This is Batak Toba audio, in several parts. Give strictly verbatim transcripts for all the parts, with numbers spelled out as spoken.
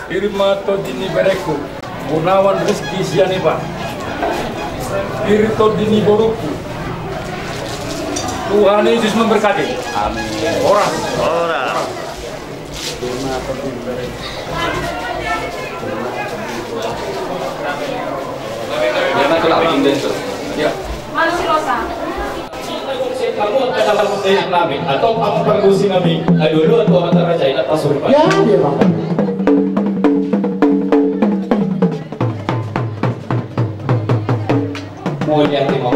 Pir ma tondi ni berengku, Gunawan Rizky Sianipar. Pir tondi ni borungku. Tuhan Yesus memberkati. Amin. Horas. Horas. Ya. Hamu angka pargonsi nami, antong hamu pargonsi nami, ai dua-dua tu amanta raja i na pasurpan. Ya, dia bang. Mauliate ma.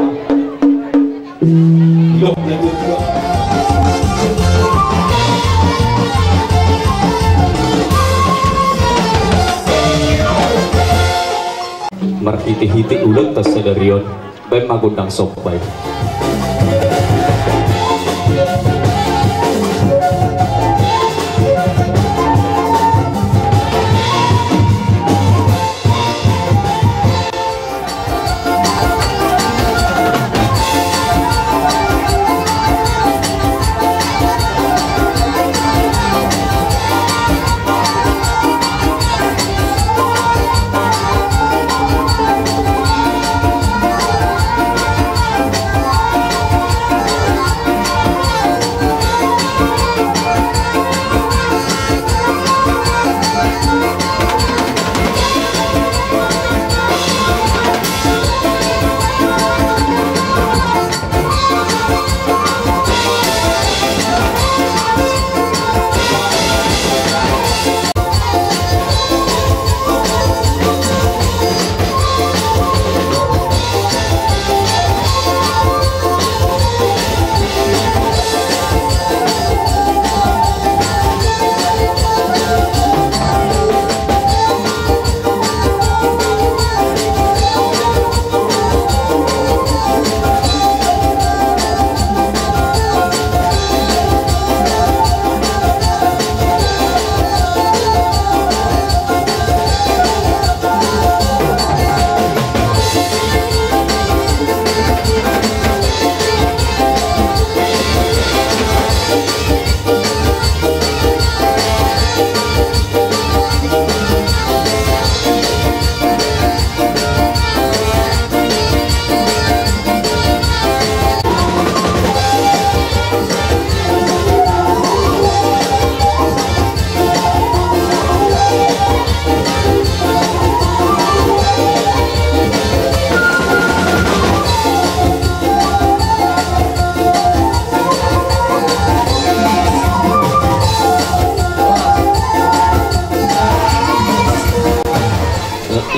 Loh, na tutu. Marhite-hite ulaonta sadari on. Baen ma gondang somba i.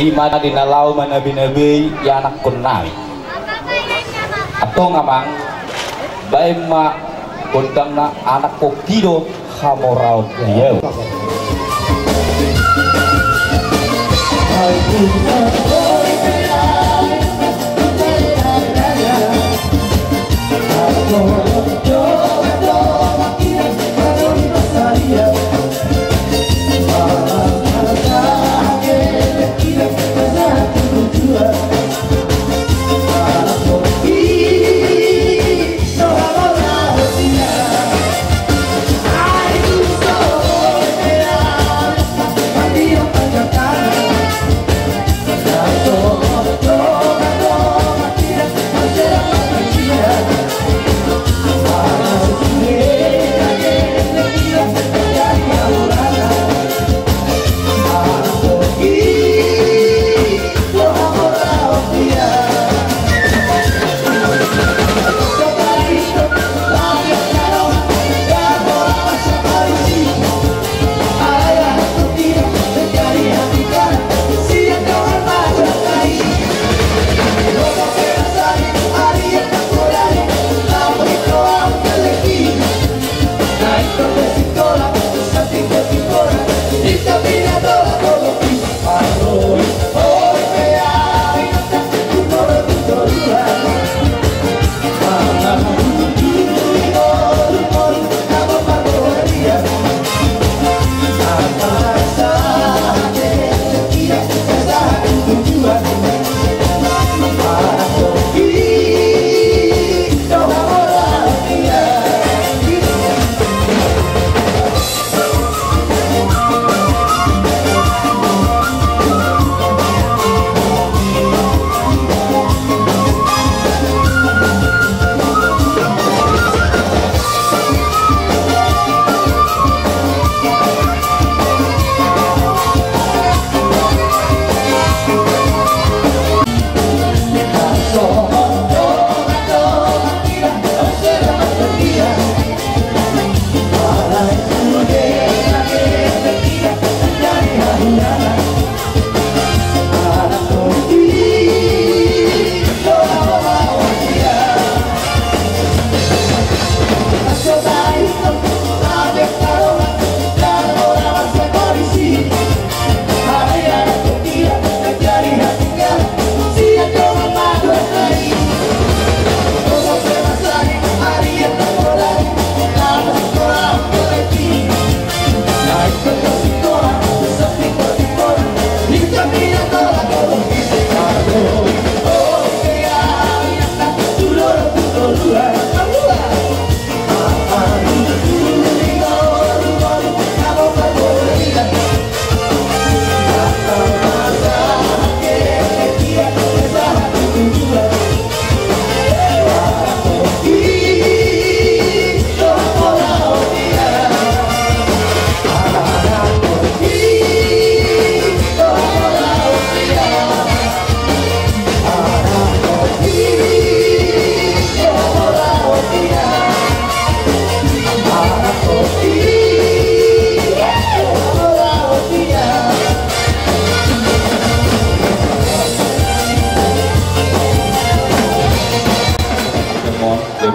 I ma na di na laho manabe-nabe i anakkon nami. Antong amang, baen ma gondangna, anakkon i do hamoraon ni au.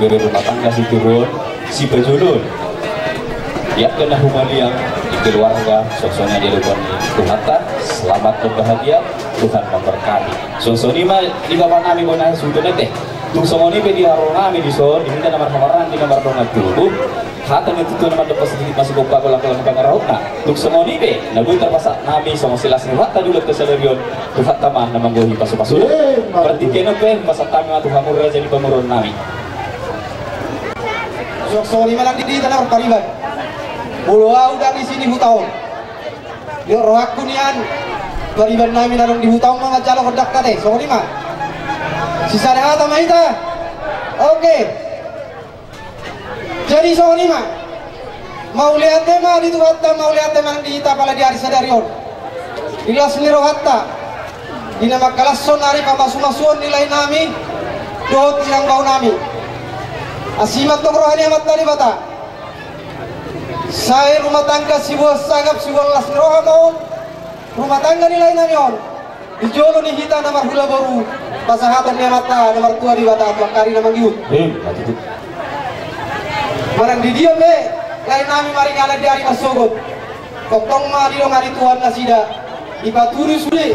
Rumah tangga situruon, sipajolo on. Di angka na humaliang, di keluarga, songon i di adopan ni Tuhanta, selamat berbahagia, Tuhan memberkati. Songon i ma di bapa nami bona suhut nete. Tung songon i pe di haroronami dison, di hita na marhahamaranggi na mardongan tubu. Hata ni tutu na mandok pasidikit masih gopa golang golang pangarahutna. Tung songon i pe, na boi tarpasahat nami, songon silas ni hata di ulaon tu sadari on, Tuhanta ma na manggohi pasupasu. Partingkian on pe, pasahat hami ma tu hamu raja ni pamoruon nami. Songon i ma nang di hita na marpariban. Molo au ndang isi ni huta on. Di rohangku nian, pariban nami na adong di huta on ma manjalo gondang ate, songon i ma. Sisada hata ma hita. Oke. Jadi songon i ma. Mauliate ma di Tuhanta, mauliate ma nang di hita pala di ari sadari on. Di las ni rohanta. Di na mangkalashon ari pamasumasuon ni lae nami dohot inang bao nami. Asi ma antong roha ni Amanta Debata. Sai rumah tangga siboan sangap, siboan las ni roha ma on. Rumah tangga ni lae nami on. Di jolo ni hita na marhula boru, pasahaton ni Amanta na martua Debata tu angka ari na mangihut. Manang di dia pe lae nami maringanan di ari marsogot, tongtong ma didongani Tuhan nasida, dipatudu sude.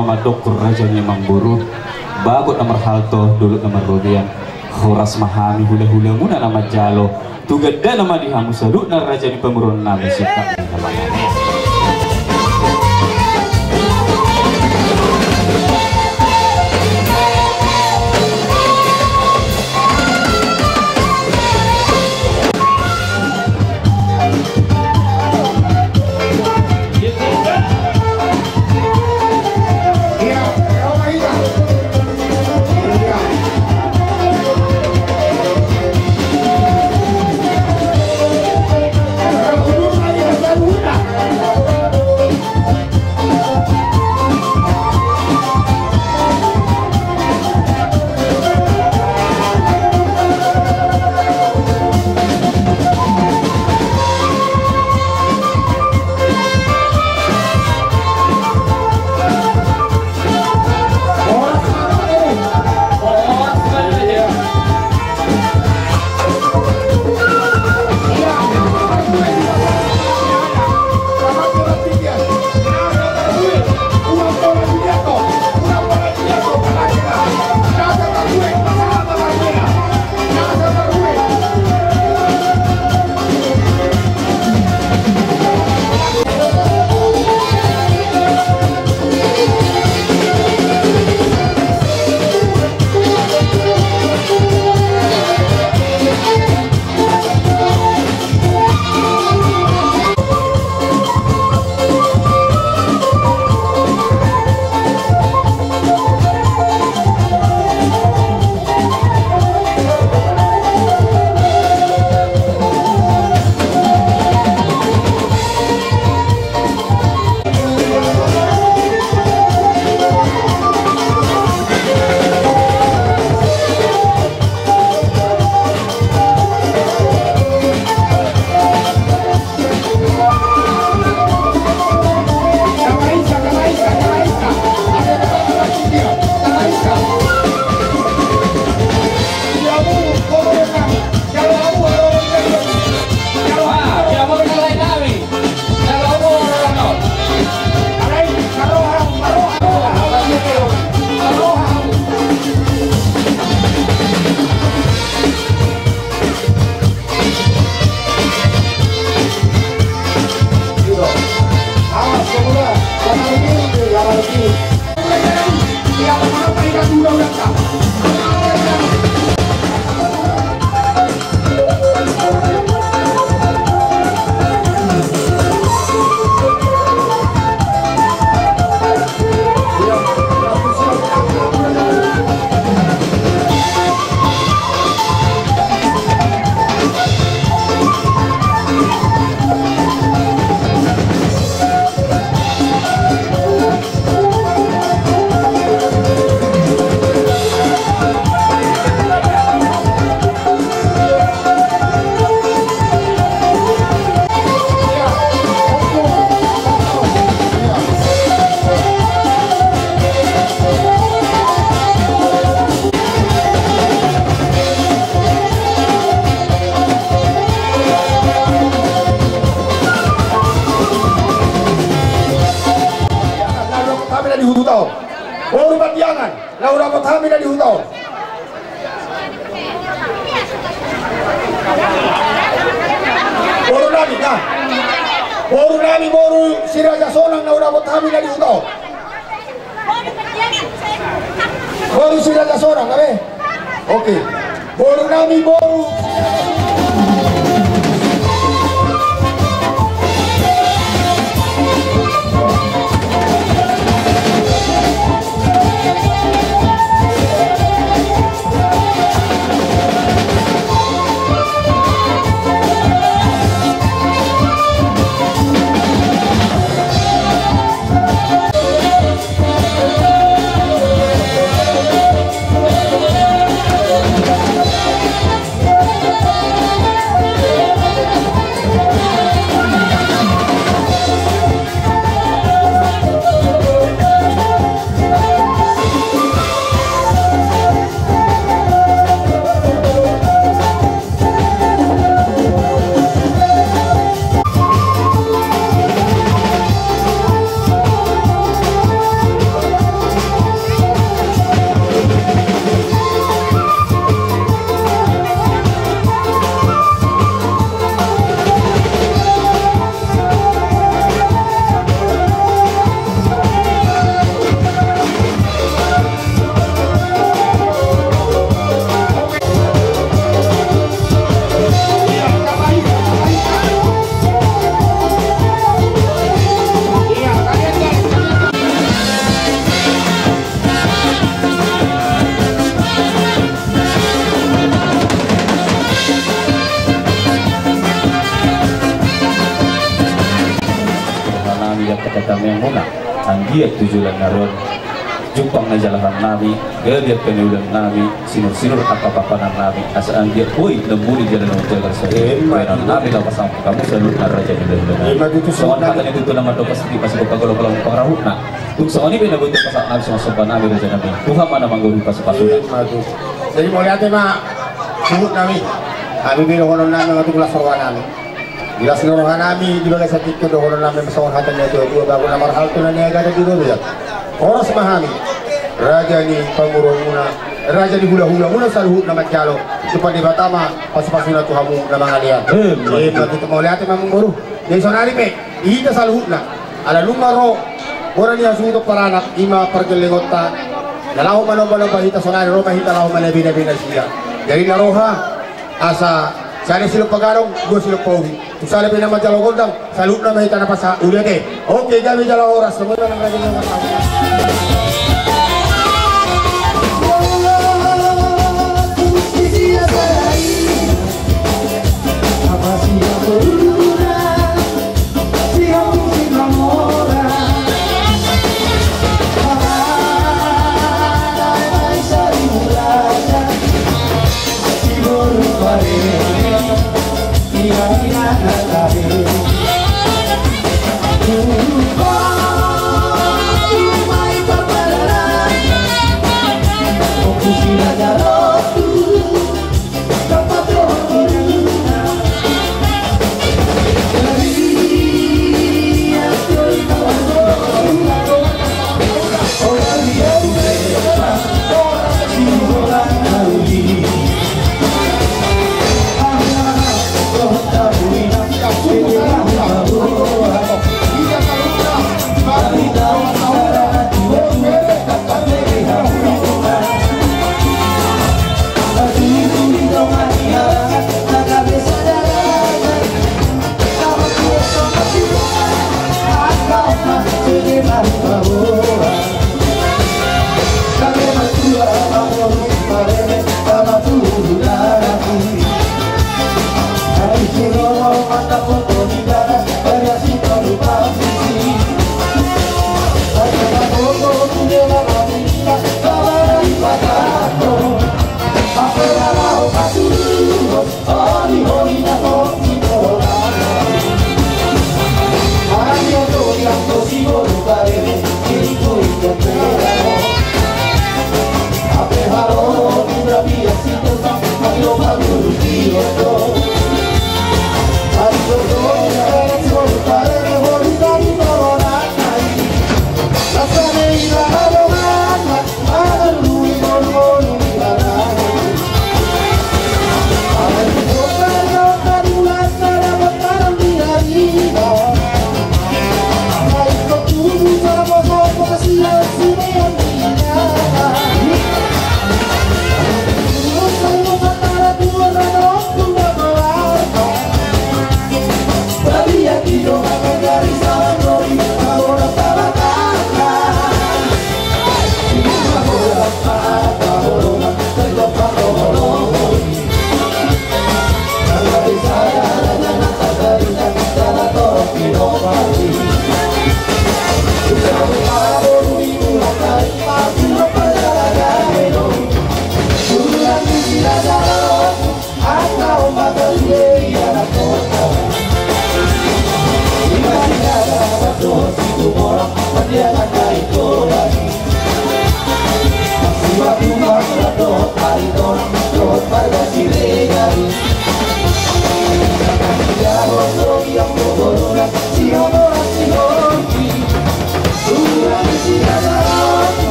Mandok raja ni amangboru, bagot na marhalto, dolok na marrobean. Horas ma hami hulahulamuna na manjalo. Tu gandana ma di hamu saluhutna raja ni pamoruonnami, singkat ni na manang. Boru Pandiangan, na hudapot hami na di huta on. Boru nami, na. Boru nami, boru si Raja Sonang, na hudapot hami na di huta on. Boru si Raja Sonang, abe. Oke. Boru nami, boru. Dia tu joloan na ro on, jumpang na jalahan nami, gabe angka na ulaon nami, sinur-sinur angka papanan nami, asa anggiat boi na muli jala na umjagar sahali. Ima tutu. Baenon nami laho pasahat hamu saluhutna raja ni hulahula nami. Ima tutu. Songon hata ni tutu na mandok, pasti pasi pagolok-golok pangarahutna. Tung songon i pe na boi pasahat nami songon somba nami raja nami. Tuhan ma na manggohi pasu-pasuna. Ima tutu. Jadi mauliate ma suhut nami. Hami pe dohonon nami mangatur las roha nami. Di las ni roha nami di bagasan tingki on dohonon nami ma songon hata ni natua-tua, bagot na marhalto na niagatan di robean. Horas ma hami raja ni pamoruonmuna, raja ni hulahulamuna saluhutna manjalo. Tuhan Debata ma pasu-pasuna tu hamu na mangalean. Ima tutu. Ima tutu, mauliate ma amangboru. Jadi sonari pe hita saluhutna, ala nunga ro bona ni hasuhuton paranak, ima pargellengonta na laho manomba-nomba hita, sonari ro ma hita laho manabena-bena sia. Jadi na roha asa sada silompa gadong, dua silompa uhi. Tung sada pe na manjalo gondang, saluhutna ma hita na pasahat. Mauliate. Oke, gabe jala horas.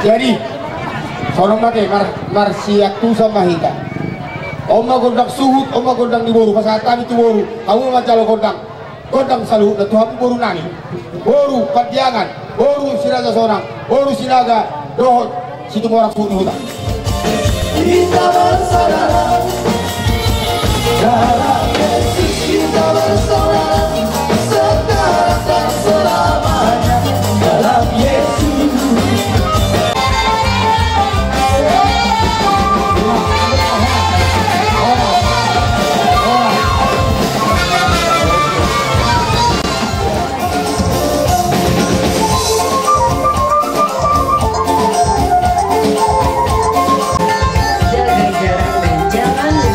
Jadi, songon on ma ate, mar-, marsiantusan ma hita. On ma gondang suhut, on ma gondang ni boru, pasahat hami tu boru, hamu ma manjalo gondang. Gondang saluhutna tu hamu boru nami. Boru Pandiangan, boru Si Raja Sonang, boru Sinaga, dohot Situmorang suhut ni huta. Kita bersaudara, dalam Yesus kita bersaudara, sekarang dan selamanya dalam Yesus. Jaga jarak dan jangan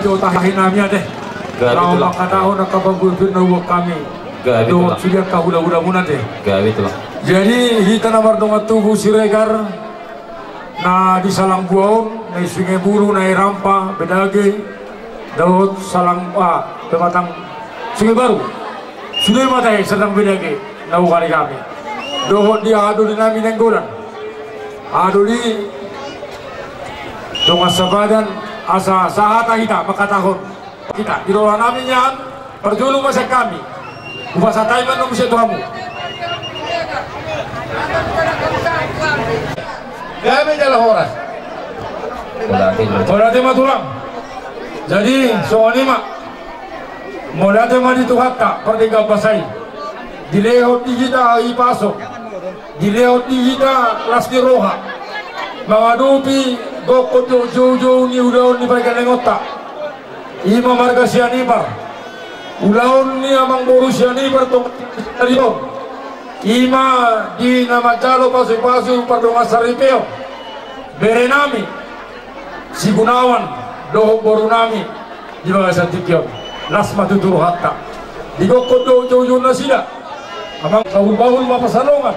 Tahi nami ate. Gabe tulang. Mangkatahon angka parbue pir na huboan hami. Gabe tulang. Dohot sude angka hulahulamuna ate. Gabe tulang. Jadi hita na mardongan tubu Siregar, na di Salangbua on, na di Sungai Bulu, na di Rampa, Bedage, dohot Salang, ah, Pematang, Sungai Baru. Sude ma tahe sandang Bedage na huboan hami. Dohot di haha doli nami Nainggolan. Haha doli dongan sapadan, asa sahata hita mangkatahon. Hita, di roha nami nian, parjolo ma sian hami. Hupasahat hami ma annon muse tu hamu. Gabe jala horas. Mauliate ma tulang. Jadi, songon i ma. Mauliate ma di Tuhanta, pardenggan basa i. Dilehon di hita hahipason. Dilehon di hita las ni roha. Mangadopi gokhon dohot joujou ni ulaon ni pargellenganta. I ma marga Sianipar. Ulaon ni amangboru Sianipar tong sadari on. I ma di na manjalo pasupasu pardongan saripeon. Bere nami. Si Gunawan, dohot boru nami. Di bagasan tingki on. Las ma tutu rohanta. Di gokhon dohot joujou nasida. Amang bahulbahul ma pansalongan.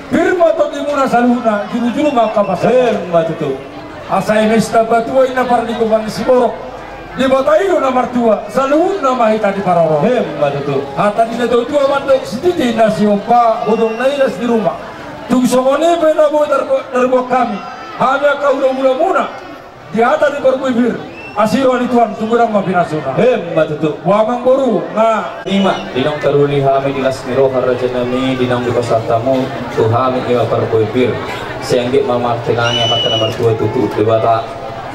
Pir ma tondimuna saluhutna, jurujuru ma angka pansalongan. Emma tutu. Asa eme sitamba tua inna parlinggoman ni siborok. Debata i do na martua, saluhutna ma hita diparorot. Emma tutu. Hata ni natuatua mandok sititi na siompa, godang na iras di ruma. Tung songon i pe na boi tarbo-, tarboan hami. Hami angka hulahulamuna. Di hata ni parbue pir, asi roha ni Tuhan, tung godang ma pinasuna. Emma tutu. Boha amangboru, nga. I ma, di naung taruli hami di las ni roha raja nami, di naung dipasahat hamu tu hami i ma parbue pir. Sai anggiat ma martinangi Amanta na martua tutu Debata.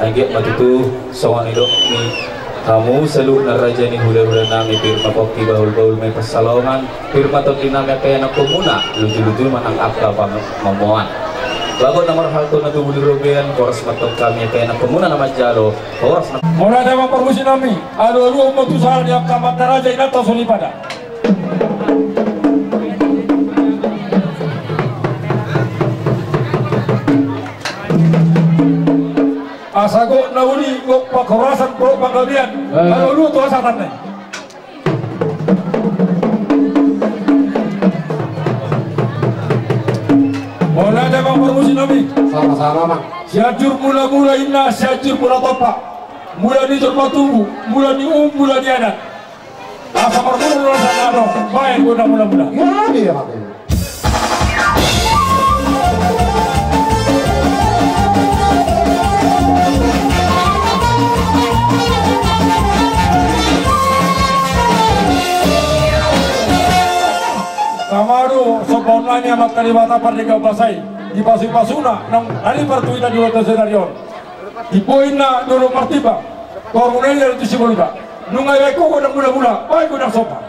Anggiat ma tutu songon nidok ni hamu saluhutna raja ni hulahula nami, pir ma pongki, bahulbahul ma i pansalongan. Pir ma tondi nami angka ianakhonmuna, lujuluju ma nang angka pangomoan. Bagot na marhalto na tubu di robean, horas ma tong hami angka ianakhonmuna na manjalo, horas ma. Mauliate ma parmusik nami, alualuhon ma tu sala ni angka amanta raja inanta soripada. Asa gok na uli, gok panghorasan, gok panggabean. Eh. Alualuhon tu hasahatan na i. Mauliate ma parmusik nami. Sama-sama, Mang. Sianjur Mulamula inna, Sianjur Mulatompa. Mula ni jolma tubu, mula ni uhum, mula ni adat. Asa marmula mula sangkano, baen gondang mulamula. Ya, iya, Mang. Tama do somba on nami Amanta Debata pardenggan basa i, di pasupasuna naung na partuina di uloanta sadari on. Timbo inna dolok martimbang, toru na inna tu siboluna. Nunga ibaen ho gondang mulamula, baen gondang somba.